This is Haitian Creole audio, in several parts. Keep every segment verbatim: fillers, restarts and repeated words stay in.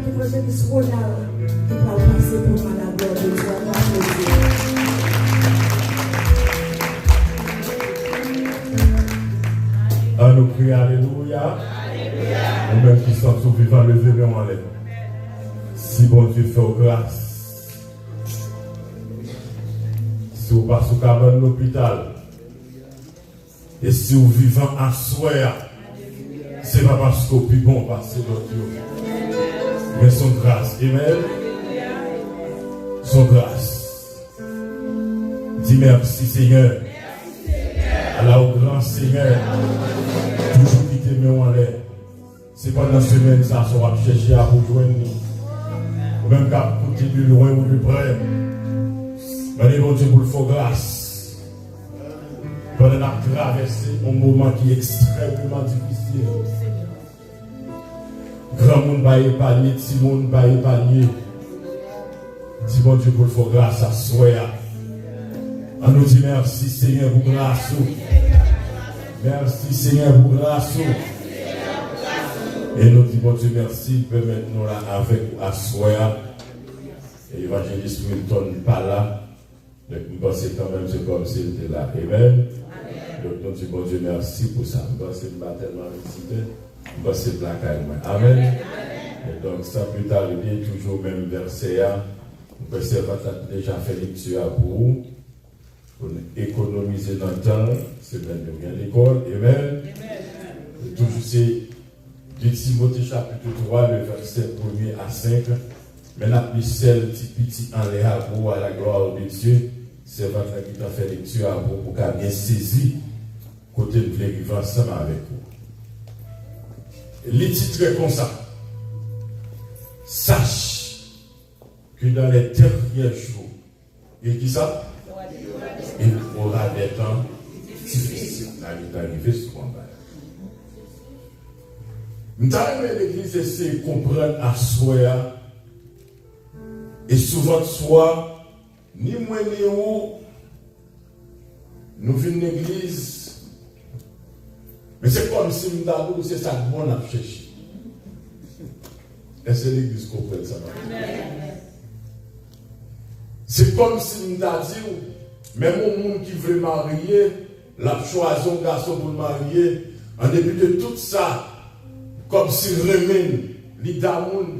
Evanjelis Ronald ki pral pase pou nou a la glwa de Dye. Ann aplodi. Ann nou kriye alelouya. Ou menm ki santi w vivan, leve men w anlè. Si Bondye fè w gras, si w pa sou kabann lopital, e si w vivan aswè a, se pa paske w pi bon pase lòt yo. Men s on gras. Amen. S on gras. Di mèsi, Senyè. Ala w gran, Senyè. Toujou kite men w anlè. Se pandan semèn sa, sa w ap chèche a pou jwenn li. Ou menm k ap koute de lwen ou de prè, mande Bondye pou l fè w gras. Pandan n ap travèse yon moman ki ekstrèmeman difisil, granmoun pa epanye, timoun pa epanye. Di Bondye pou l fè w gras aswè a. Ann nou di mèsi, Senyè, pou gras ou. Mèsi, Senyè, pou gras ou. E nou di Bondye mèsi, pèmèt nou la avèk ou aswè a. Evanjelis Milton pa la. Donk, m panse kanmenm se kòmsi l te la. Amen. Donk, nou di Bondye mèsi pou sa. M panse m pa tèlman vizite. M panse l lakay mwen. Amen. E donk, san pli tarde, toujou menm vèsè a. M kwè sèvant la te deja fè lekti a pou ou. Pou n ekonomize nan tan, semèn yo gen lekòl. Amen. Toujou se de Timote chapit twa, le vèsè premye a senk. Men n ap li sèl ti piti anlè a pou a la glwa de Dye. Sèvant la ki ta fè lekti a pou ou ka byen sezi kote n vle rive ansanm avèk ou. Li titre konsa, Sache que dans les derniers jours, il ki sa? Il y aura des temps difficiles. N a gentan rive sou kòmba. M ta renmen legliz eseye konprann aswè a. E souvantfwa, ni mwen ni ou, nou vin legliz, men se kòmsi m ta di w se sa k bon n ap chèche. Èske legliz konprann sa m ap di? Se kòmsi m ta di w, menm yon moun ki vle marye, l ap chwazi yon gason pou l marye, an depi de tout sa, kòmsi renmen l, li damou l,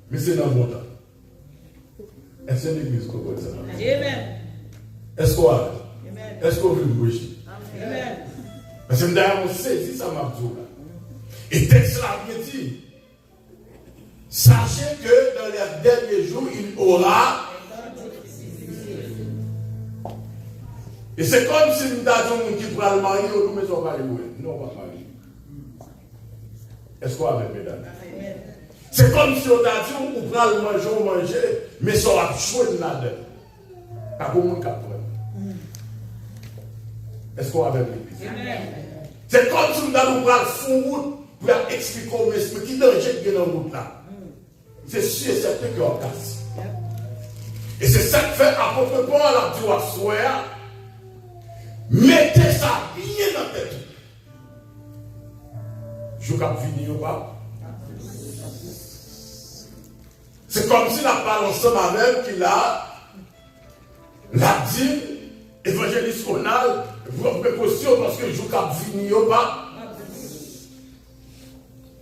men se nan bon tan. Èske legliz konprann sa? Amen. Èske w avè m? Amen. Èske w vle m preche? Amen. Paske m ta renmen w sezi sa m ap di w la. E tèks la byen di, Sachez que dans les derniers jours, il y aura. E se kòmsi m ta di yon moun ki pral marye, yo di w, men sa w pale mwen. Non, w p ap marye. Èske w avè m, medam? Amen. Se kòmsi yo ta di w, ou pral manje yon manje, men sa w ap jwenn ladan. Pa gen moun k ap pran. Èske w avè m, legliz? Amen. Se kòmsi m ta di w pral fè yon wout, pou y ap eksplike w, men ki danje k gen nan wout la. Se si e sèten ke w ap kase. E se sa k fè apot Pòl ap di w aswè a, mete sa byen nan tèt ou. Jou k ap vini yo pa. Se kòmsi n ap pale ansanm avè m ki la, l ap di m, Evanjelis Ronald, pran prekosyon paske jou k ap vini yo pa.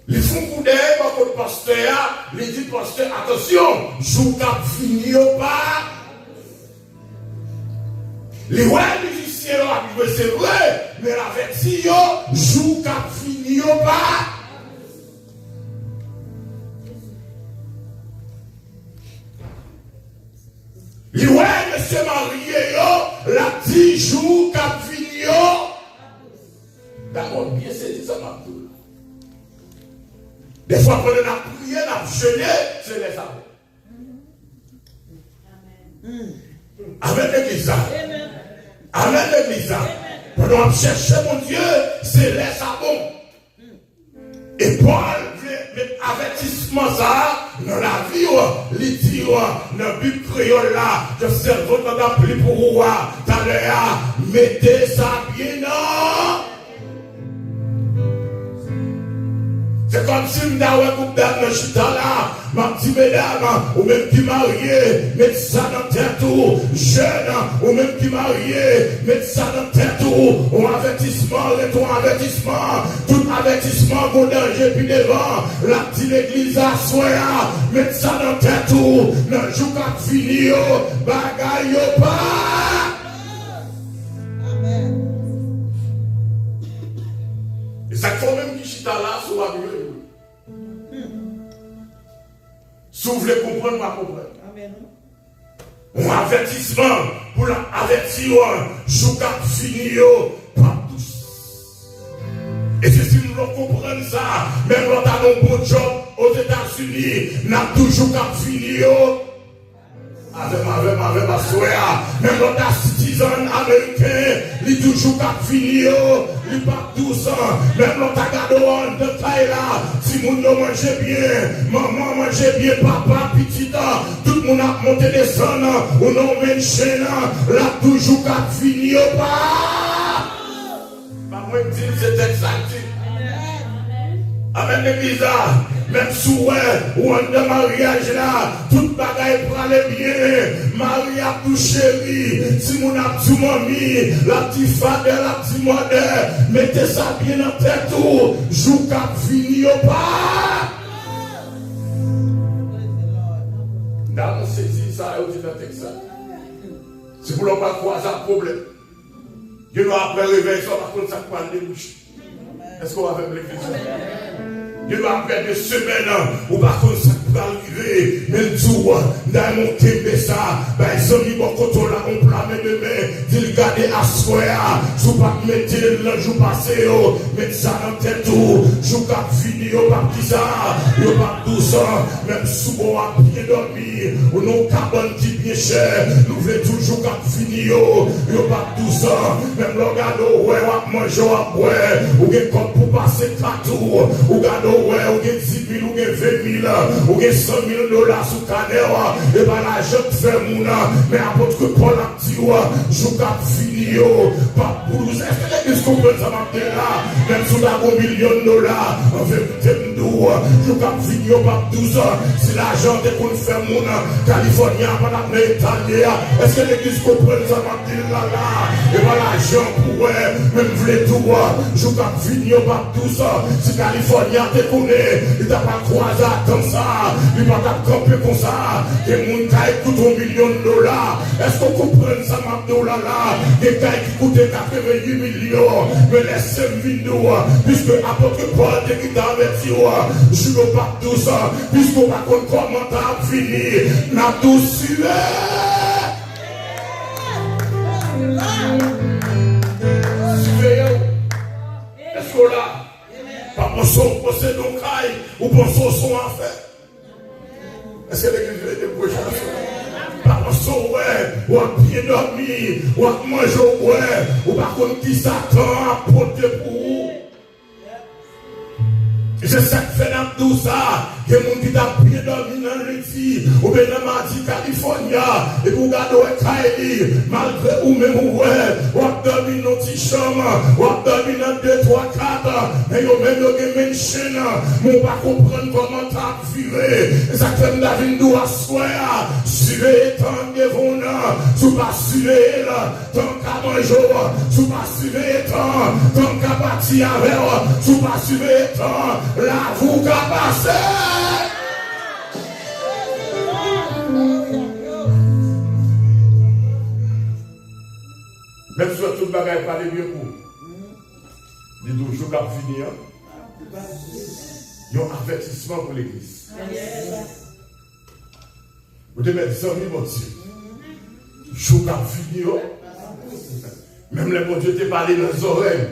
Li fè yon kou dèyè bò kot pastè a, li di pastè, atansyon, jou k ap vini yo pa. Li wè mizisyen yo ap jwe, se vre, men l avèti yo, jou k ap vini yo pa. Li wè mesye marye yo, l ap di jou k ap vini yo. Dakò, byen sezi sa m ap di w la. Defwa pandan n ap priye, n ap jene, se lè sa bon. Amen legliz la. Amen legliz la. Pandan w ap chèche Bondye, se lè sa bon. E Pòl vle met avètisman sa a nan lavi w. Li di w nan Bib kreyòl la, jan sèvant lan t ap li pou ou a talè a, mete sa byen nan. Se kòmsi m ta wè gwoup dam nan chita la. M ap di medam, ou menm ki marye, met sa nan tèt ou. Jèn, ou menm ki marye, met sa nan tèt ou. Yon avètisman ret yon avètisman. Tout avètisman gon danje pi devan. L ap di legliz aswè a, met sa nan tèt ou. Nan jou k ap vini yo, bagay yo pa. Amèn. E sa k fè w menm ki chita la, si w ap jwe, jwe. Si w vle konprann, w a konprann. Amèn. Yon avètisman pou l ap avèti w, jou k ap vini yo p ap dous. E se si nou konprann sa, menm lè w ta nan yon bon djòb Ozetazini, n ap di w jou k ap vini yo. Avè m, avè m, avè m aswè a. Menm lè w ta sitizan ameriken, li di w jou k ap vini yo, li p ap dous. Menm lè w ta gade w anndan kay la, timoun yo manje byen, manman manje byen, papa, pitit, tout moun ap monte desann, ou nan yon menn chen, l ap di w jou k ap vini yo pa. Pa mwen k di l, se tèks sa k di. Amèn, legliz la. Menm si w wè, ou anndan maryaj la, tout bagay prale byen. Mari ap di w cheri, timoun ap di w manmi, l ap di father, l ap di mother. Mete sa byen nan tèt ou, jou k ap vini yo pa. M ta sezi sa yo di nan tèks sa. Se pou lè w pral kwaze ak pwoblèm. Gen lè apre revèy sa, w pa konn sa k pral debouche. Èske w avè m, legliz la? Gen lè apre de semèn, ou pa konn sa k pral rive. Men m di w, m ta renmen w kenbe sa. Bay zanmi bò kote w la yon pla men demen. Di l gade aswè a. Si w pa t mete l nan jou pase yo, met sa nan tèt ou. Jou k ap vini yo p ap kisa? Yo p ap dous. Menm si w ap byen dòmi. Ou nan yon kabann ki byen chè, nou vle di w jou k ap vini yo, yo p ap dous. Menm lè w gade w wè w ap manje, w ap bwè, ou gen kòb pou pase kat ou, ou gade w wè ou gen dis mil, ou gen ven mil, ou gen san mil dola sou kanè w, e pa lajan k fè moun, men apot Pòl ap di w, jou k ap vini yo p ap pou dous. Èske legliz konprann sa m ap di la? Menm si w ta gen yon milyon dola, an verite m di w, jou k ap vini yo p ap dous. Si lajan te konn fè moun, Kalifòni a pa t ap nan eta l ye a. Èske legliz konprann sa m ap di l la la? E pa lajan pou wè, men m vle di w, jou k ap vini yo p ap dous. Si Kalifòni a te konnen, li ta pral kwaze ak tan sa, li pa t ap kanpe konsa. Gen moun kay koute yon milyon dola. Èske w konprann sa m ap di w la la? Gen kay ki koute katreventuit milyon. Men lèse m vin di w, piske apot Pòl te gentan avèti w, jou yo p ap dous, piske w pa konn kòman tan ap vini, n ap di w sire. Siveye w. Èske w la? Pa panse w posede yon kay, ou panse w se yon afè. Èske legliz vle te pwoche aswè? Pa panse w wè, w ap byen dòmi, w ap manje, w bwè, ou pa konn kisa tan an ap pote pou ou. E se sa k fè n ap di w sa, gen moun ki t ap byen dòmi nan lendi, oubyen nan madi Kalifòni a, epi w gade w wè kay li, malgre ou menm ou wè, w ap dòmi nan ti chanm, w ap dòmi nan de, twa, kat, men yo menm yo gen menn chen, men w pa konprann kòman tan ap vire. E sa k fè m ta vin di w aswè a, siveye tan an devan w nan, si w pa siveye l, tan ka manje w, si w pa siveye tan, tan ka pati avè w, si w pa siveye tan, lavi w ka pase. Menm si w wè tout bagay prale byen pou ou, li di w jou k ap vini an, yon avètisman pou legliz. Ou te mèt zanmi Bondye. Jou k ap vini yo. Menm lè Bondye te pale nan zòrèy,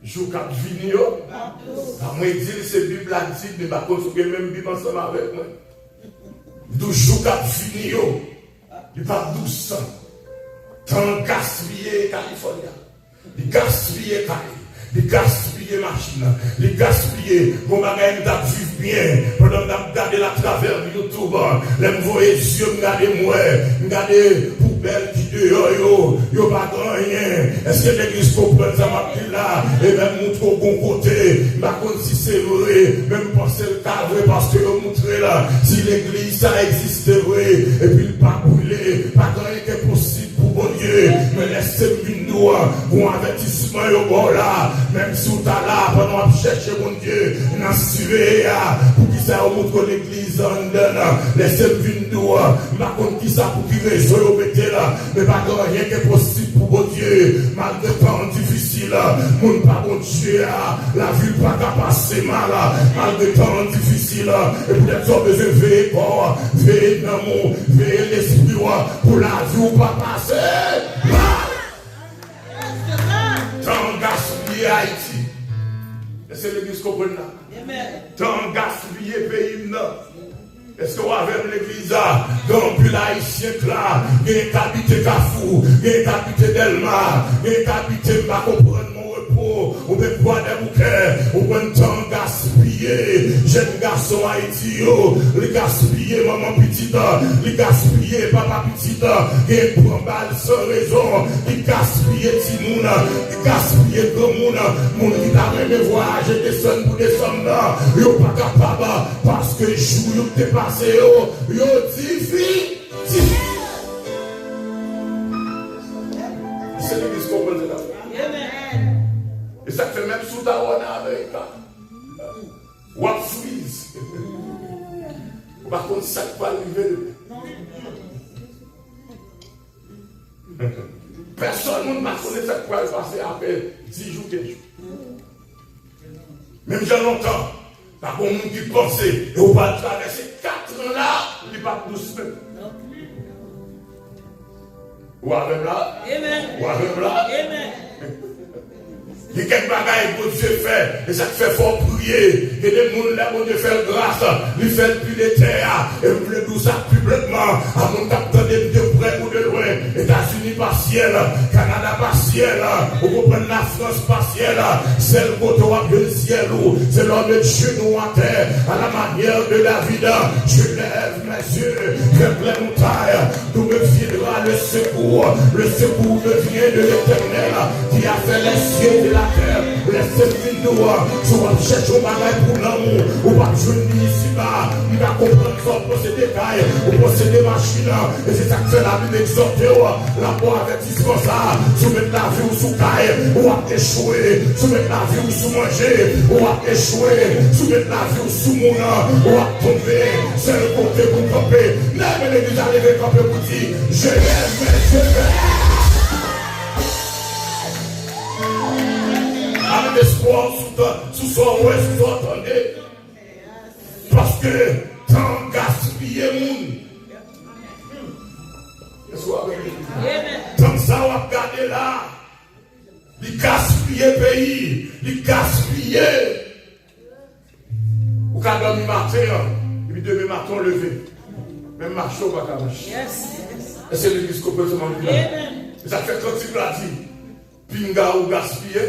jou k ap vini yo. Pa mwen di l, se Bib la di, m pa konn si w gen menm Bib ansanm avèk mwen. Li di w jou k ap vini yo, li p ap dous. Tan gaspiye Kalifòni a. Li gaspiye kay, li gaspiye machin, li gaspiye. Gon bagay m t ap viv byen pandan m t ap gade l atravè YouTube. Lè m voye zye m gade, m wè, m gade poubèl. Bèl ki deyò yo, yo pa gen anyen. Èske legliz konprann sa m ap di la? E menm moutre w gon kote, m pa konn si se vre, men m panse l ka vre paske yo moutre l. Si legliz sa egziste vre, epi l pa brile, pa gen anyen ki enposib pou Bondye. Men lèse m vin di w, gon avètisman yo ba w la. Menm si w ta la, pandan w ap chèche Bondye nan siveye a, poukisa yo moutre w legliz anndan an? Lèse m vin di w, m pa konn kisa, pou ki rezon yo mete l, men pa gen anyen ki enposib pou Bondye. Malgre tan an difisil, moun pa Bondye a, lavi l pa ka pase mal. Malgre tan an difisil, e poutèt sa w bezwen veye kò w, veye nanm ou, veye lespri w, pou lavi w pa pase mal. Tan gaspiye Ayiti. Èske legliz konprann la? Tan gaspiye peyi m nan. Èske w avè m, legliz la? Gen anpil Ayisyen k la, gen k abite Kafou, gen k abite Dèlma, gen k abite, m pa konprann, Mon Repo, oubyen Kwadèboukè, ou konn tan gaspiye. Jèn gason Ayiti yo, li gaspiye manman pitit, li gaspiye papa pitit, gen pran bal san rezon, li gaspiye timoun, li gaspiye granmoun, moun ki ta renmen vwayaje desann pou desanm nan, yo pa kapab, paske jou yo te pase yo, yo difisil. Se legliz konprann sa. E sa k fè menm si w ta wè w nan Amerika, w ap friz. Ou pa konn sa k pral rive demen. Pèsòn moun pa konnen sa k pral pase apre dis jou, kenz jou. Menm jan lontan, pa gen moun ki panse, e ou pral travèse katran la, li pa t dous menm. Ou avè m la? Ou avè m la? Gen kèk bagay Bondye fè, e sa k fè fò w priye. Gen de moun, lè Bondye fè l gras, li fè l pile tè a. E m vle di w sa piblikman, a moun k ap tande m de prè ou de lwen, Etazini pa syèl, Kanada pa syèl, ou konprann, Lafrans pa syèl. Sèl kote w ap jwenn syèl ou, se lè w met jenou atè, à la manière de David. Je lève mes yeux vers les montagnes. D'où me viendra le secours? Le secours me vient de l'Éternel qui a fait les cieux et la terre. Lèse m vin di w, si w ap chèche yon bagay pou nanm ou, ou p ap jwenn li isiba. M ka konprann sa w posede kay, ou posede machin, e se sa k fè Labib egzòte w, l ap ba w avètisman sa a. Si w met lavi w sou kay, w ap echwe. Si w met lavi w sou manje, w ap echwe. Si w met lavi w sou moun, w ap tonbe. Sèl kote pou w kanpe, leve legliz la, leve kanpe pou di, Je lève mes yeux vers. Pa met espwa w sou tan, sou sa w wè, sou sa w tande. Paske tan gaspiye moun. Èske w avè m? Tan sa w ap gade la, li gaspiye peyi, li gaspiye. Ou ka dòmi maten an, epi demen maten w leve. Menm mache w pa ka mache. Èske legliz konprann sa m ap di la? E sa k fè kantik la di, pinga ou gaspiye.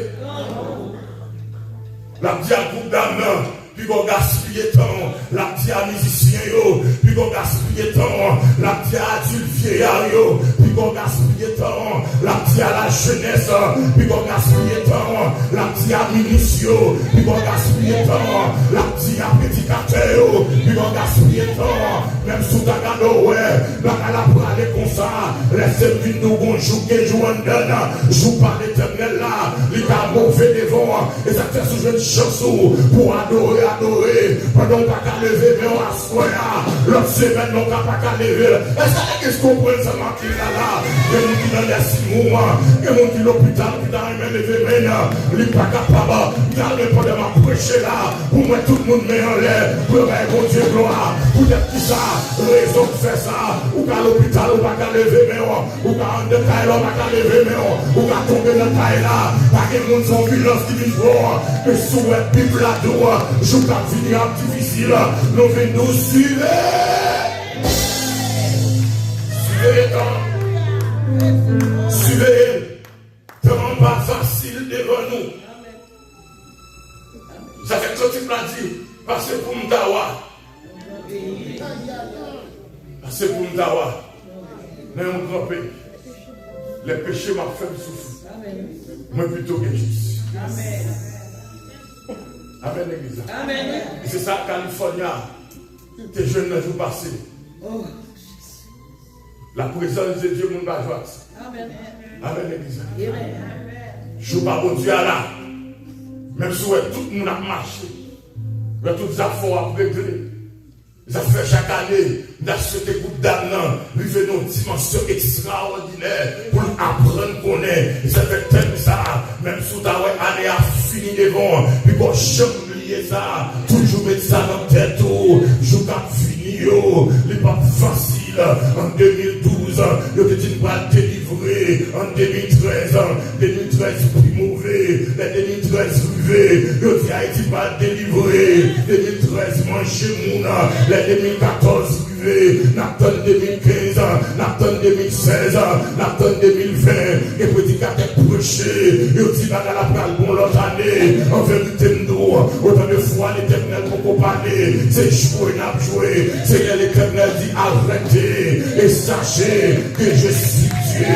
L ap di a gwoup dam nan, piga w gaspiye tan w. L ap di a mizisyen yo, piga w gaspiye tan w. L ap di a adilt, vyeyar yo, piga w gaspiye tan w. L ap di a lajenès, piga w gaspiye tan w. L ap di a minis yo, piga w gaspiye tan w. L ap di a predikatè yo, piga w gaspiye tan w. Menm si w ta gade w wè bagay la prale konsa, lèse m vin di w, gon jou k gen jou anndan jou pa Letènèl la, li ka move devan w. E sa k fè si w jwenn chans ou pou w adore, adore. Pandan w pa ka leve men w aswè a, lòt semèn nan w ka pa ka leve l. Èske legliz konprann sa m ap di la la? Gen moun ki nan lèsimou, gen moun ki lopital ki ta renmen leve men l, li pa kapab. M ta renmen pandan m ap preche la, pou m wè tout moun men anlè, pou yo bay Bondye glwa. Poutèt kisa? Rezon k fè sa, ou ka lopital, ou pa ka leve men w. Ou ka anndan kay la, ou pa ka leve men w. Ou ka tonbe nan kay la. Pa gen moun, se anbilans ki vin pran w. Men si w wè Bib la di w, jou k ap vini ap difisil. Nou vin di w siveye. Siveye tan. Siveye l. Tan an pa fasil devan nou. Sa fè kantik la di, pase pou m ta wa. Pase pou m ta wa nan yon gran peyi. Lè peche m ap fè m soufri, mwen pito gen jistis. Amèn, legliz la. E se sa California te jwenn nan jou pase. La présence de Dieu, moun pa jwe ak sa. Amèn, legliz la. Jou pa Bondye a la. Menm si w wè tout moun ap mache, w wè tout zafè w ap regle, zafè chak ane, m ta swete gwoup dam nan rive nan yon dimansyon ekstraòdinè pou l aprann konnen. E sa fè tèm sa, menm si w ta wè ane a fini devan w, pi pa w janm bliye sa. Toujou met sa nan tèt ou. Jou k ap vini yo, li p ap fasil. An de mil douz, yo te di n pral delivre. An de mil trèz, de mil trèz pi move. Lè de mil trèz rive, yo di Ayiti pral delivre. De mil trèz manje moun. Lè de mil katòz rive, n ap tann de mil kenz, n ap tann de mil sèz, n ap tann de mil ven. Gen predikatè k preche, yo di bagay la pral bon lòt ane. An verite, m di w, otan de fwa Letènèl poko pale, se jwe n ap jwe. Senyè Letènèl di, arrêtez et sachez que je suis Dieu.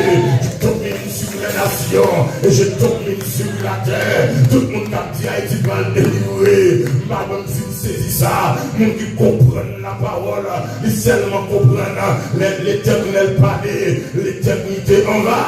Je domine sur les nations et je domine sur la terre. Tout moun k ap di Ayiti pral delivre, m pa menm fin sezi sa. Moun ki konprann lapawòl, li sèlman konprann lè Letènèl pale, letènite anva,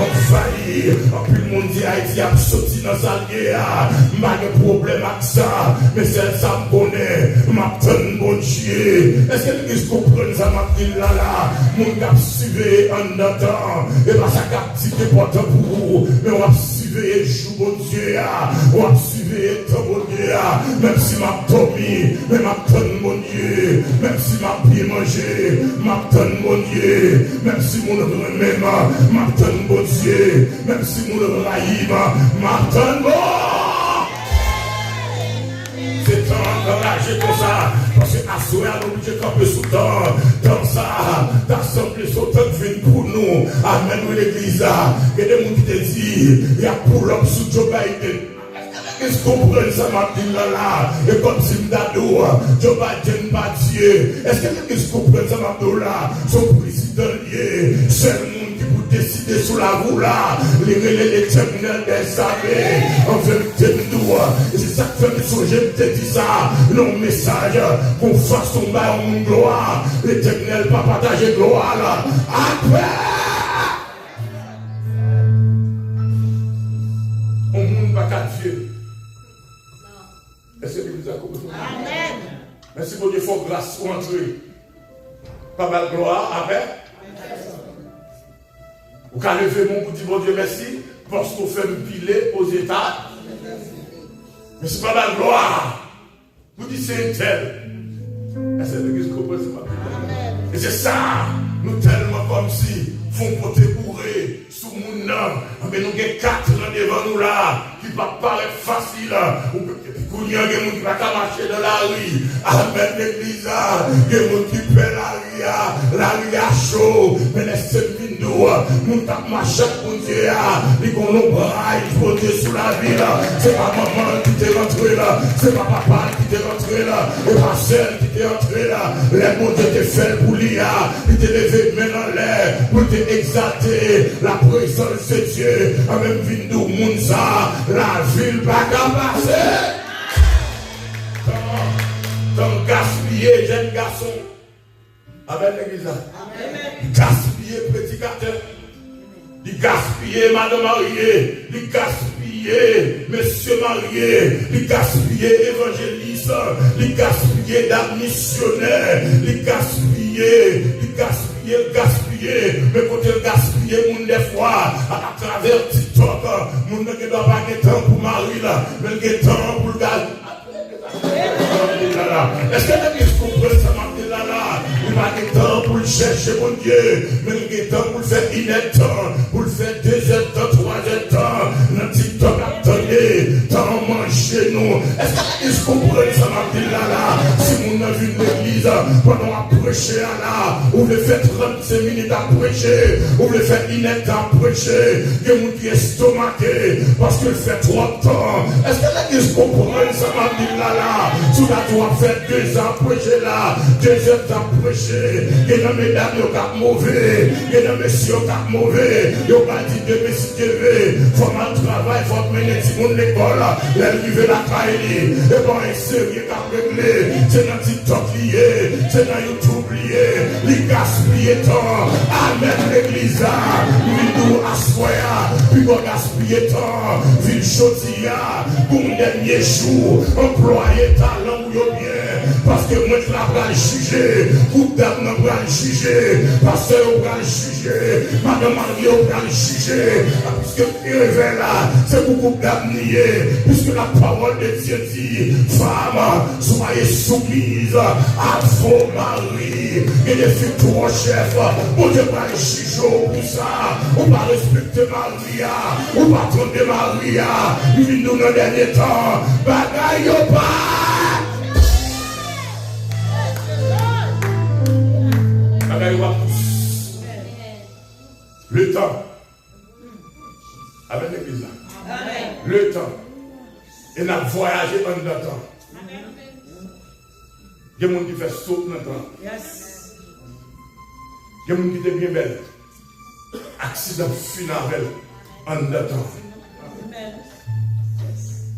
anvayi. Anpil moun di Ayiti ap soti nan sa l ye a. M pa gen pwoblèm ak sa, men sèl sa m konnen, m ap tann Bondye. Èske legliz konprann sa m ap di l la la? Moun k ap siveye anndan tan, e pa sa k ap di k enpòtan pou ou, men w ap siveye jou Bondye a, w ap siveye tan Bondye a. Menm si m ap dòmi, men m ap tann Bondye. Menm si m ap byen manje, m ap tann Bondye. Menm si moun renmen m, m ap tann Bondye. Menm si moun rayi m, m ap tann Bondye. Se tan an anraje konsa, paske aswè a nou oblije kanpe sou tan. Tan sa a ta sanble se yon tan k vin pou nou. Amèn, wi, legliz la. Gen de moun ki te di y ap pull up sou Joe Biden. Èske legliz konprann sa m ap di l la la? E kòmsi m ta di w, Joe Biden pa Dye. Èske legliz konprann sa m ap di w la? Se yon prezidan l ye. Sèl moun ki pou deside sou lavi w la, li rele Letènèl dèzame. An verite, m di w, e se sa k fè m sonje m te di sa nan yon mesaj, gon fason bay yon moun glwa, Letènèl pa pataje glwa l ak pèp. Yon moun pa ka Dye. Èske legliz la konprann? Amèn. Men si Bondye fè w gras ou antre, pa ba l glwa avè. Ou ka leve men w pou di Bondye mèsi, paske w fè m pile Ozetazini. Men si pa ba l glwa, pou di se entèl. Èske legliz konprann sa m ap di la? E se sa, nou tèlman kòmsi fon pote boure sou moun nan. Anben, nou gen kat an devan nou la ki p ap parèt fasil. Ou, epi kounye a, gen moun ki pa ka mache nan lari. Amèn, legliz la. Gen moun ki pè lari a. Lari a cho. Men lè se Moun k ap mache ak Bondye a, li gon lonbraj Bondye sou lavi l. Se pa manman l ki te rantre l, se pa papa l ki te rantre l, e pa sè l ki te rantre l. Lè Bondye te fè l pou li a, li te leve men l anlè pou l te egzalte la prezans de Dye. An menm vin di w moun sa, lavi l pa ka pase. Tan, tan gaspiye, jèn gason. Amèn, legliz la. Li gaspiye predikatè. Li gaspiye madan marye. Li gaspiye mesye marye. Li gaspiye evanjelis. Li gaspiye dam misyonè. Li gaspiye, li gaspiye, l gaspiye. Men kote l gaspiye moun dèfwa, atravè TikTok, moun nan gendwa pa gen tan pou mari l, men l gen tan pou l gade. Èske legliz konprann sa m ap di la la? Li pa gen tan pou l chèche Bondye, men l gen tan pou l fè inèdtan, pou l fè dezèdtan, twazèdtan nan TikTok ap tande. Tan manje nou. Èske legliz konprann sa m ap di l la la? Si moun nan vin legliz pandan w ap preche a la, ou vle fè trannsenk minit ap preche, ou vle fè inèdtan ap preche, gen moun ki estomake paske l fè twòp tan. Èske legliz konprann sa m ap di l la la? Si w ta di w ap fè dezan ap preche la, dezèdtan ap preche, gen nan medam yo k ap move, gen nan mesye yo k ap move, yo pral di demen si Dye vle, fò m al travay, fò m mennen timoun lekòl. Lè l rive lakay li, e pa anyen serye k ap regle. Se nan TikTok li ye, se nan YouTube li ye, li gaspiye tan. Amèn, legliz la. M vin di w aswè a, piga w gaspiye tan, vin jodi a, pou yon dènye jou, anplwaye talan w yo byen, paske mèt la pral jije, gwoup dam nan pral jije, pastè yo pral jije, madan marye yo pral jije, piske revèy la, se pou gwoup dam li ye, piske la parole de Dieu dit, femme, soyez soumises à vos maris. Gen de fi twò chèf, Bondye pral jije w pou sa. Ou pa respekte mari a, ou pa tande mari a. M vin di w nan dènye tan, bagay yo pa. Bagay yo pa pous. Letan. Amèn, legliz la. Letan. E n ap vwayaje anndan tan. Gen moun ki fè sot nan tan. Gen moun ki te byen bèl. Aksidan fin avè l anndan tan.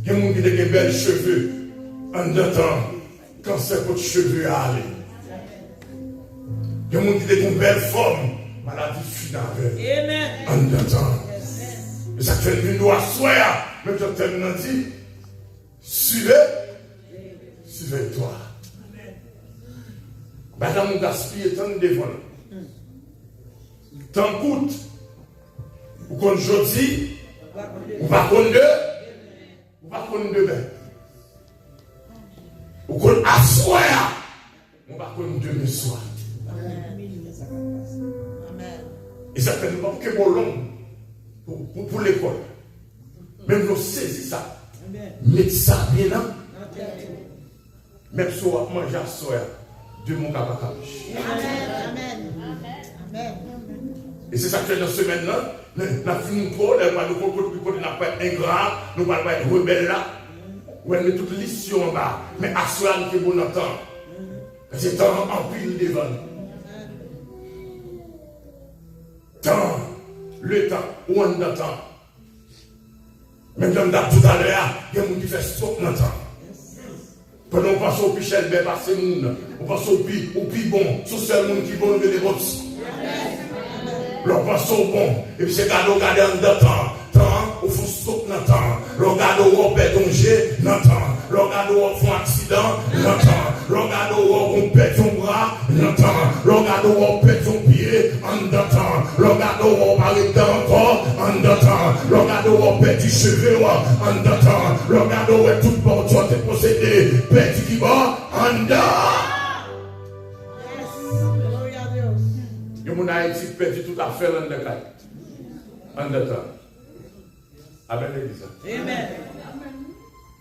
Gen moun ki te gen bèl cheve anndan tan. Kansè kot cheve a ale. Gen moun ki te gen bèl fòm, maladi fin avè l. Anndan tan. E sa k fè n vin di w aswè a, menm jan tèm nan di, suivez, suivez toi. Pa janm gaspiye tan devan l. Tan kout. Ou konn jodi, ou pa konn de, ou pa konn demen. Ou konn aswè a, ou pa konn demen swa. E sa fè nou pa kenbe w long pou, pou, pou lekòl. Men nou sezi sa. Met sa byen nan. Menm si w ap manje aswè a, demen w ka pa ka manje. E se sa k fè nan semèn nan, n, n ap fin twò lè, nou pral kote, kote n ap parèt engra, nou pral parèt rebèl la. Ou wè, n met tout lis yo anba. Men aswè a, nou kenbe w nan tan. Paske tan an anpil devan nou. Tan, letan, ou anndan tan. Menm jan m t ap di w talè a, gen moun ki fè sot nan tan. Pandan w panse w pi chèlbè pase moun, ou panse w pi, ou pi bon, se yon sèl moun ki bon, l rele Bondye. Lè w panse w bon, epi se gade w gade anndan tan, tan an, ou fè yon sot nan tan. Lè w gade w wè w pèdi yon je nan tan. Lè w gade w wè w fè yon aksidan nan tan. Lè w gade w wè w pèdi yon bra nan tan. Lè w gade w wè w pèdi yon pye anndan tan. Lè w gade w wè w pa ret dan ankò anndan tan. Lè w gade w wè w pèdi cheve w anndan tan. Lè w gade w wè tout bagay w te posede pèdi kibò anndan. Gen moun Ayiti pèdi tout afè l anndan kay. Anndan tan. Amèn, legliz la.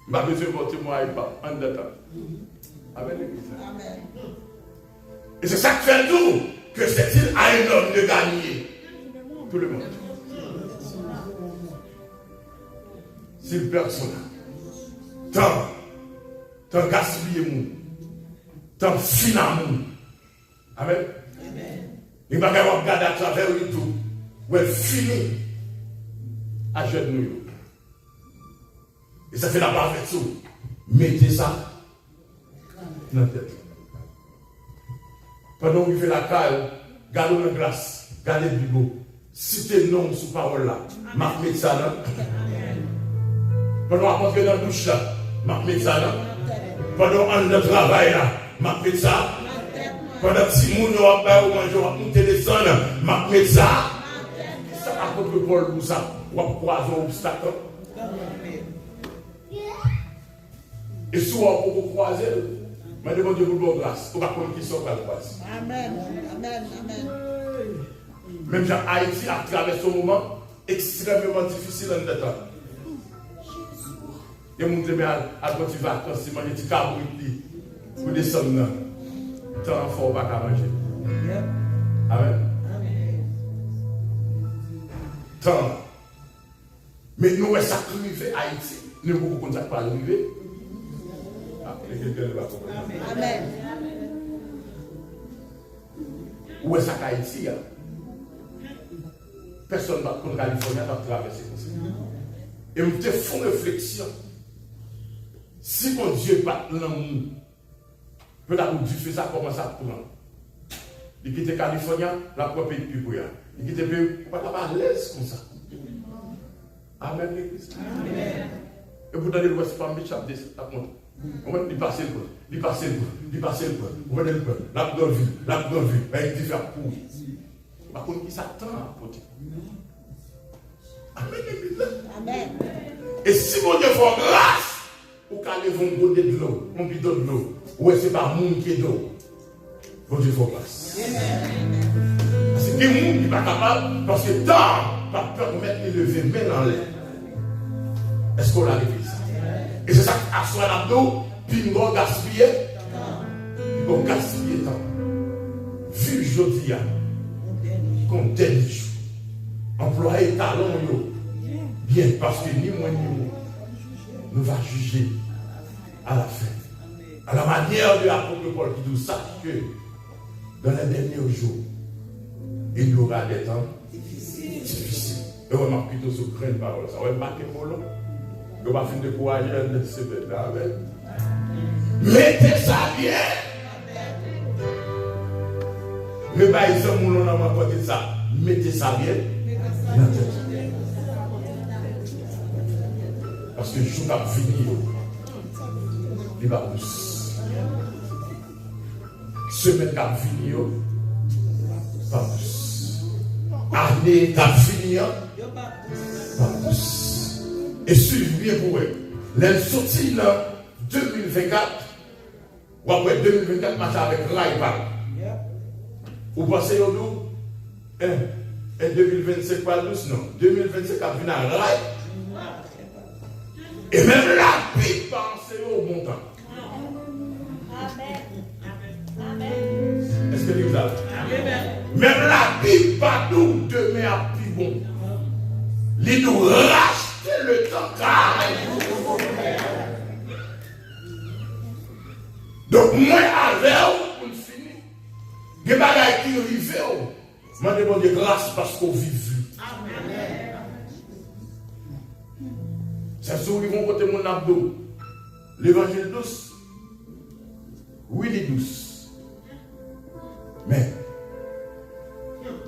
M pa bezwen ba w temwayaj pa m anndan tan. Amèn, legliz la. E se sa k fè l di w que c'est-il à un homme de gagner tout le monde s'il perd son âme. Tan, tan gaspiye moun. Tan fin a moun. Amèn. Gen bagay w ap gade atravè YouTube, w wè l fini ak jèn nou yo. E sa fè n ap avèti w, mete sa nan tèt ou. Pandan w rive lakay ou, gade w nan glas, gade Bib ou, site non w sou pawòl la. M ap met sa nan. Pandan w ap antre nan douch la, m ap met sa nan. Pandan w anndan travay la, m ap met sa. Pandan timoun yo ap ba yo manje, w ap moute desann, m ap met sa. Kisa apot Pòl di w sa? W ap kwaze yon obstak. E si w poko kwaze l, mande Bondye pou l ba w gras. Ou pa konn kisa w pral kwaze. Amèn. Amèn. Amèn. Menm jan Ayiti ap travèse yon moman ekstrèmeman difisil anndan tan. Gen moun ki renmen al, al pran ti vakans, li manje ti kabrit li pou desanm nan. Tan an fè w pa ka manje. Amèn. Tan an. Men nou wè sa k rive Ayiti, nou poko konn sa k pral rive. Ah, e gen kèk pa konprann. Amèn. Ou wè sa k Ayiti a? Pèsonn pa t konn Kalifòni a t ap travèse konsa. E m te fè yon refleksyon. Si Bondye pa t lanmou, petèt ou dife sa kòmanse ap pran. Li kite Kalifòni a, l ap pran peyi k pi pre a. Li kite peyi, ou pa t ap alèz konsa. Amèn, legliz. Amèn. E pou tande l wè se Palm Beach ap desann, ap monte. Ou konprann? Li pase l pran, li pase l pran, li pase l pran. Ou konprann? Li pran, l ap Granvil, l ap Granvil. Bagay dife ap kouri. Ou pa konn ki sa tan ap pote. Amèn, legliz la. Amèn. E si Bondye fè w gras, ou ka leve yon gode dlo, yon bidon dlo. Ou wè se pa moun ki ede w. Bondye fè w gras. Amèn. Paske gen moun ki pa kapab, paske tan pa pèmèt li leve men l anlè. Èske w la, legliz? E se sa k aswè n ap di w, pinga w gaspiye. Pinga w gaspiye tan. Viv jodi a kon dènye jou. Anplwaye talan w yo byen, paske ni mwen ni ou, nou va jije à la fin. À la manière de l'apôtre Paul qui dit, sache que dans les derniers jours, il y aura des temps difficiles. E wè, m ap kite w sou grenn pawòl sa. Wè, m pa gen mo long. Yo pa fin dekouraje an de semèn la, amèn. Mete sa byen. Rebay zanmi w lan nan mwen kote sa. Mete sa byen nan tèt ou. Paske jou k ap vini yo, li pa dous. Semèn k ap vini yo pa dous. Ane k ap vini an pa dous. E swiv byen pou wè. Lè n soti nan de mil vennkat, w ap wè de mil vennkat mache avèk ray pa l. Ou panse yo di w, en, en de mil vennsenk pral dous? Non. De mil vennsenk ap vin a ray. E menm Labib pa anseye w bon tan. Amèn. Amèn. Èske legliz la la? Amèn. Menm Labib pa di w demen ap pi bon. Li di w rachte letan kay. Donk, mwen avè w, pou n fini, gen bagay ki rive w, mande Bondye gras paske w viv li. Amèn. Sa, si w rive yon kote moun ap di w, levanjil dous. Wi, li dous. Men,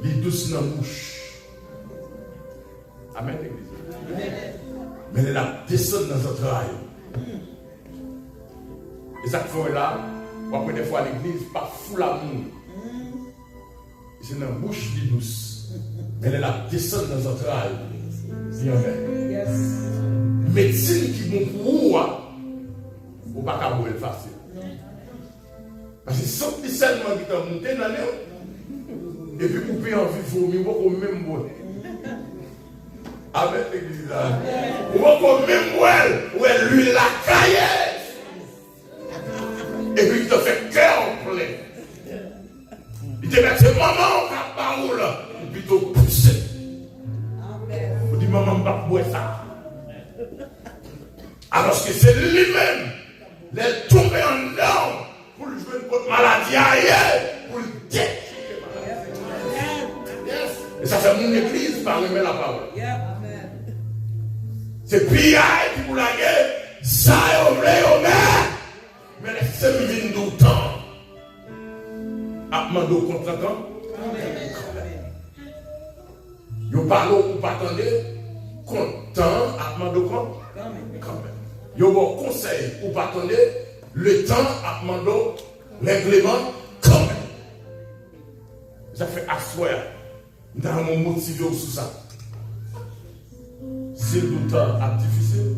li dous nan bouch. Amèn, legliz. Men lè l ap desann nan zantray. E sa k fè w la, w ap wè dèfwa legliz pa foul a moun. E se nan bouch li dous. Men lè l ap desann nan zantray, li anmè. Medsin ki bon pou ou a, ou pa ka bwè l fasil. Paske sant li sèlman gentan moute nan nen w, epi ou pe anvi vomi, ou poko menm bwè. Amèn, legliz la. Ou poko menm bwè l, ou wè lwil la kaye. Epi li te fè kè w plen. Li te mèt se manman w k ap ba ou l, ou pito pouse. Ou di, manman m p ap bwè sa. Alòske se li menm, lè l tonbe anndan w, pou l jwenn kot maladi a ye, pou l detwi maladi a. E sa fè moun legliz pa renmen lapawòl. Se piyay ki pou lage, sa yo vle yo mè. Men lè se m vin di w tan ap mande w kont lan kanmenm. Yo pale w ou pa tande, kont tan an ap mande w kont kanmenm. Yo ba w konsèy ou pa tande, letan ap mande w règleman kanmenm. Sa fè aswè a, m ta renmen motive w sou sa. Si l di w tan ap difisil,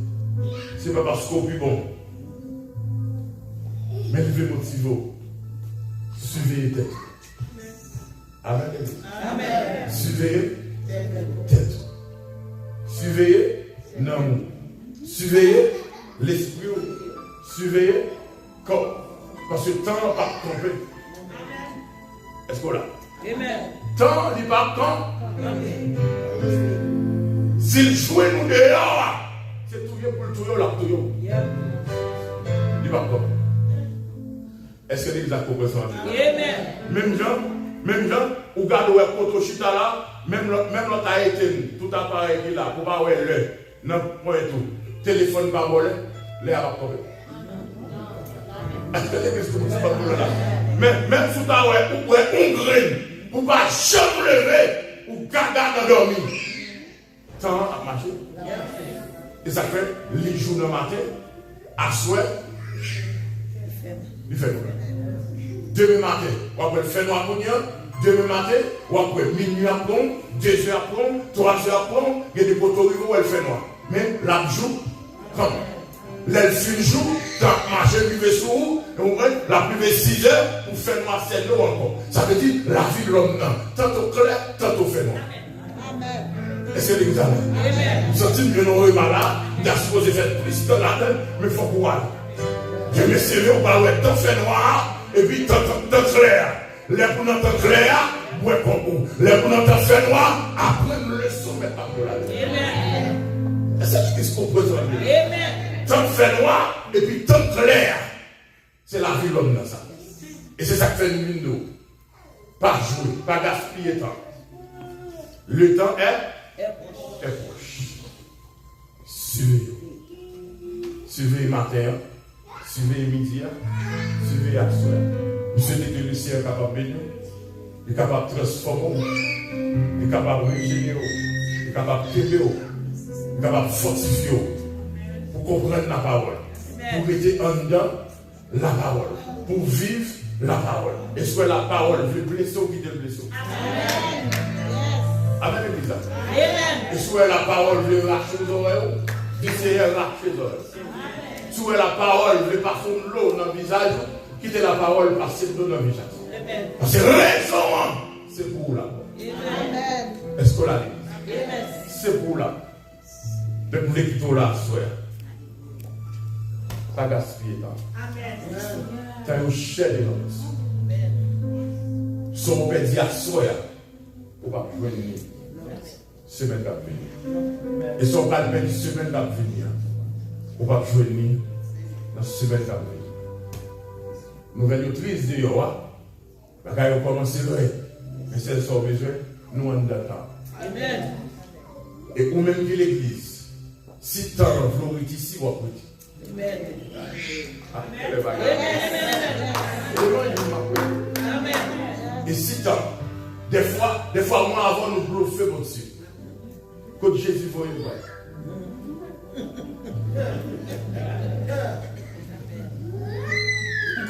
se pa paske w pi bon. Men li vle motive w. Siveye tèt ou. Amèn. Amèn. Siveye tèt ou. Siveye nanm ou. Siveye lespri w, siveye kò w. Paske tan an p ap kanpe. Èske w la? Tan an, li p ap kanpe. Si l jwenn ou deyò a, se touye pou l touye w, l ap touye w. Li p ap kanpe. Èske legliz la konprann sa m ap di la? Menm jan, menm jan, ou gade, ou wè kote w chita la, menm lè, menm lè w ta etenn tout aparèy ki la, pou w pa wè lè nan pwen tou, telefòn pa vòlè, lè a p ap kanpe. Èske legliz konprann sa m ap di la? Men, menm si w ta wè, ou wè yon grenn, pou w pa janm leve, ou gaga nan dòmi. Tan an ap mache. E sa k fè, li jou nan maten, aswè, li fè nwè. Demen maten, w ap wè l fè nwa kounye a. Demen maten, w ap wè minui ap pran w, de zè ap pran w, twa zè ap pran w, gen de kote w rive, w wè l fè nwa. Men, l ap jou kanmenm. Lè l fin jou, tan ap mache, rive sou ou, ou konprann? L ap rive sizè, pou fè nwa sèl yo ankò. Sa vle di, lavi lòm nan, tanto klè, tanto fè nwa. Èske legliz la la? M santi m jwenn yon rema la, m ta sipoze fè plis tan ladan l, men fòk ou ale. Demen se lè ou pral wè tan fè nwa a, epi tan, tan, tan klè a. Lè pou nan tan klè a, bwè kòk ou. Lè pou nan tan fè nwa, aprann leson mèt la pou lavi. Èske legliz konprann sa m ap di? Tan fè nwa, epi tan klè a. Se lavi lòm nan sa. E se sa k fè nou vin di w, pa jwe, pa gaspiye tan. Le temps est, est proche. Siveye. Siveye maten an, siveye midi a, siveye aswè a. Misye di ke Lesenyè kapab beni w, li kapab transfòme w, li kapab rejenere w, li kapab kenbe w, li kapab fòtifye w pou konprann lapawòl, pou rete anndan lapawòl, pou viv lapawòl. E si w wè lapawòl vle blese w, kite l blese w. Amèn, legliz la. E si w wè lapawòl vle rache zòrèy ou, di Seyè, rache zòrèy. Si w wè lapawòl vle pase w dlo nan vizaj ou, kite lapawòl pase dlo nan vizaj ou. Paske rezon an, se pou ou la. Èske w la, legliz? Se pou ou la. Donk, m vle kite w la aswè a. Pa gaspiye tan. Tan yo chè de nan pòch. Sa w pèdi aswè a, ou p ap jwenn li semèn k ap vini. E sa w pral pèdi semèn k ap vini an, ou p ap jwenn li nan semèn k ap vini. Nouvèl yo tris deyò a, bagay yo kòmanse lwen, men sèl sa w bezwen, nou anndan tan. E ou menm ki legliz, si tan an vle w ret isi, w ap rete. Ah, kèlè bagay. E si tan, dèfwa, dèfwa mwen avè w nou blofe Bondye. Kot Jezi voye m pral?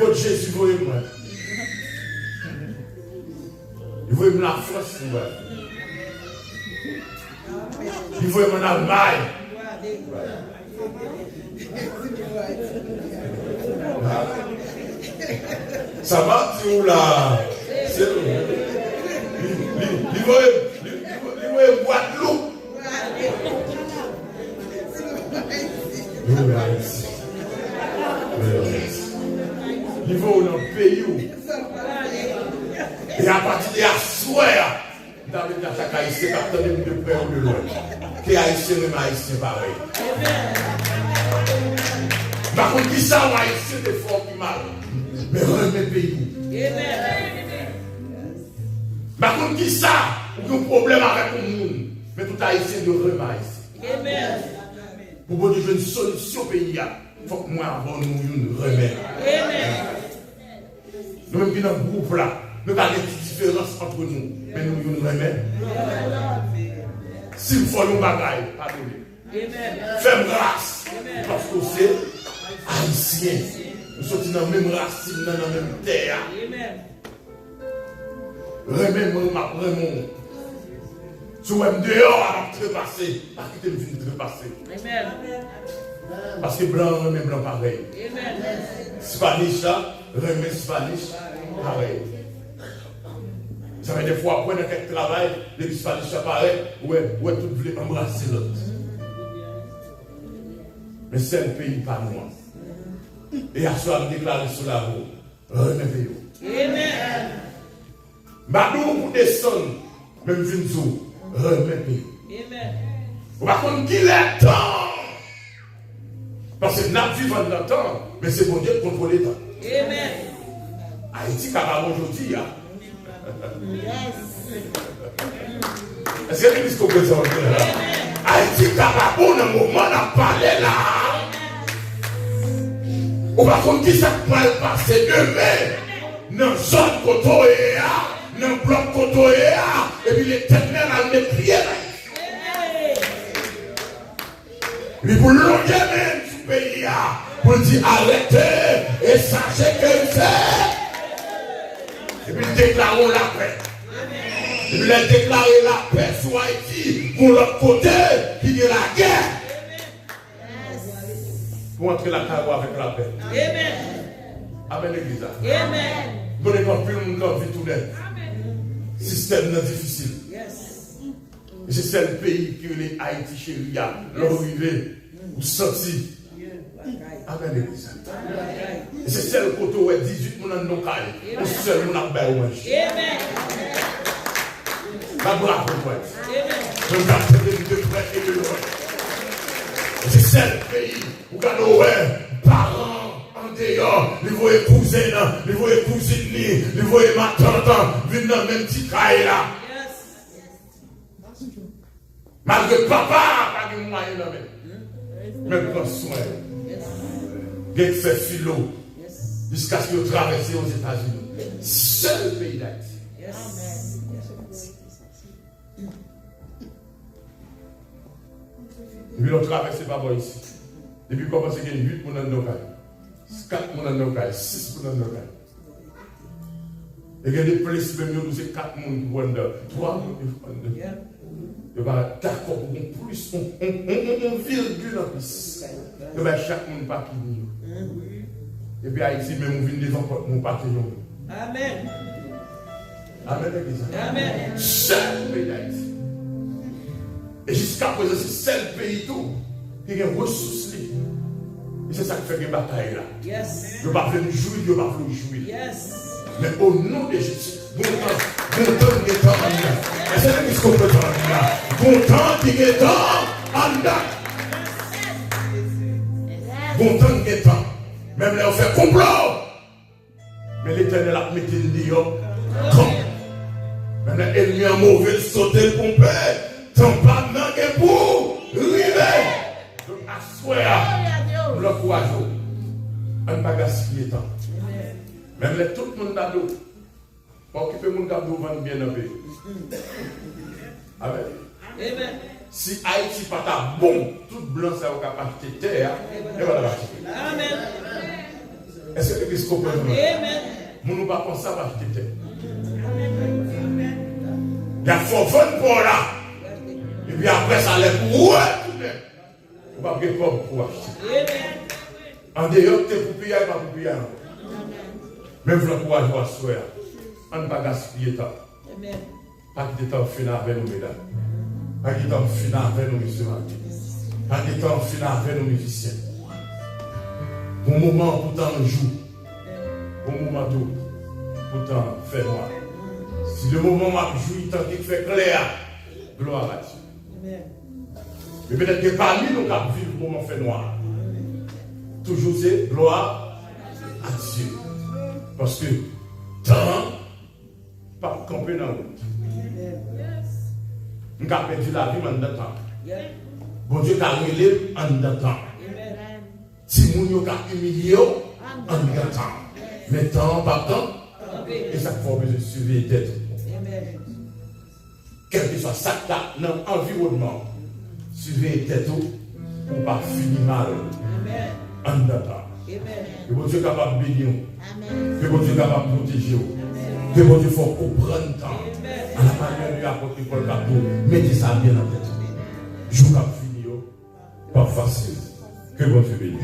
Kot Jezi voye m pral? Li voye m Lafrans m pral. Li voye m ann Almay. Sa m ap di w la, se li, li, li voye, li, li, li voye Gwadloup. Li voye Ayiti. Li voye Ayiti. Li voye w nan peyi w. E apati de aswè a, m ta vle di a chak Ayisyen k ap tande m de prè ou de lwen, ke Ayisyen renmen Ayisyen parèy. M pa konn kisa yon Ayisyen te fè w ki mal, men renmen peyi w. M pa konn kisa ou gen pwoblèm avèk yon moun, men tout Ayisyen dwe renmen Ayisyen. Pou Bondye jwenn solisyon peyi a, fòk mwen avè w nou youn renmen. Nou menm ki nan gwoup la, nou ka gen ti diferans ant nou, men nou youn renmen. Si m fè w yon bagay, padone m. Fè m gras, paske w se Ayisyen. Nou soti nan menm rasin nan, nan menm tè a. Renmen mwen, m ap renmen w. Si w wè m deyò a, m ap trepase, pa kite m vin trepase. Paske blan an renmen blan parèy. Spanish la renmen Spanish parèy. Sa fè dèfwa w ap wè nan kèk travay, depi Spanish la parèt, ou wè, ou wè tout vle anbrase lòt. Men sèl peyi pa nou an. E aswè a m deklare sou lavi w, renmen peyi w. Amèn. M pa di w pou desann, men m vin di w, renmen peyi w. Amèn. Ou pa konn kilè tan. Paske n ap viv anndan tan, men se Bondye k kontwole tan. Amèn. Ayiti ka pa bon jodi a. Èske legliz konprann sa m ap di la? Ayiti ka pa bon nan moman n ap pale la. Ou pa konn kisa k pral pase demen nan zòn kote w ye a, nan blòk kote w ye a, epi Letènèl al met pye nan Li pou lonje men l sou peyi a, pou l di, arete e sache ke l se. Epi l deklare yon lapè. Epi lè l deklare lapè sou Ayiti, gon lòt kote ki gen lagè. Pou antre lakay ou avèk lapè. Amèn, legliz la. M konnen gen anpil moun ki anvi tounen. Sistèm nan difisil. E se sèl peyi ki rele Ayiti cheri a, lè w rive, ou santi. Amèn, legliz. E se sèl kote w wè dizuit moun anndan yon kay, yon sèl moun ap bay ou manje. Bat bravo pou Ayiti. Mwen m t ap tande m de prè e de lwen. E se sèl peyi ou gade w wè paran andeyò, li voye kouzen an, li voye kouzin li, li voye matant an vin nan menm ti kay la. Malgre papa a pa gen mwayen nan men l, men l pran swen yo. Gen k fè filo jiskaske yo travèse Ozetazini. Sèl peyi Dayiti. Epi lè w travèse pa bò isit, depi w kòmanse gen uit moun anndan yon kay, kat moun anndan yon kay, sis moun anndan yon kay. E gen de plis menm yo, nou se kat moun ki pou anndan, twa moun ki pou anndan. Yo pa dakò pou gon plis, on, on, on, on, on virgil an plis. Yo bay chak moun pake moun yo. Epi Ayiti menm, ou vin devan pòt mwen, ou pake yon moun. Amèn, legliz la. Sèl peyi Dayiti. E jiska prezan, se sèl peyi tou ki gen resous li. E se sa k fè gen batay la. Yo pa vle n jwi l, yo pa vle w jwi l. Men o non de Jezi, gon tan, gon tan n gen tan anndan. Èske legliz konprann sa m ap di la? Gon tan ki gen tan anndan. Gon tan n gen tan. Menm lè yo fè konplo, men Letènèl ap mete n deyò kanmenm. Menm lè ènmi an move, l sote, l ponpe, tan pa m nan gen pou rive. Donk, aswè a, m ankouraje w, ann pa gaspiye tan. Menm lè tout moun ta di w, pa okipe moun k ap di w vann byen nan peyi. Amèn. Si Ayiti pa ta bon, tout blan sa yo k ap achte tè a, yo pa t ap achte. Èske legliz konprann mwen? Moun ou pa konsa ap achte tè. Y ap fè w vann pa w la. Epi apre sa, lè pou w retounen, ou p ap gen kòb pou w achte. Andeyò k te pou piya, li pa pou piya ankò. Men m vle ankouraje w aswè a. Ann pa gaspiye tan. Pa kite tan fin avè nou, medam. Pa kite tan fin avè nou, mesye, madanm. Pa kite tan fin avè nou, mizisyen. Gon moman pou tan jou. Gon moman tou pou tan fènwa. Si le moman w ap jwi tan ki fè klè a, glwa a Dye. E petèt gen pami nou k ap viv moman fènwa a. Toujou se glwa a Dye. Paske tan an p ap kanpe nan wout. M ka pèdi lavi m anndan tan. Bondye ka rele m anndan tan. Timoun yo ka imilye w anndan tan. Men tan an p ap kanpe. E sa k fè w bezwen siveye tèt ou. Kèlkeswa sa k ta nan anviwònman w, siveye tèt ou pou w pa fini mal anndan tan. Ke Bondye kapab beni w. Ke Bondye kapab pwoteje w. Ke Bondye fè w konprann tan. A la manyè de apot Pòl k ap di w, mete sa byen nan tèt ou. Jou k ap vini yo p ap fasil. Ke Bondye beni w.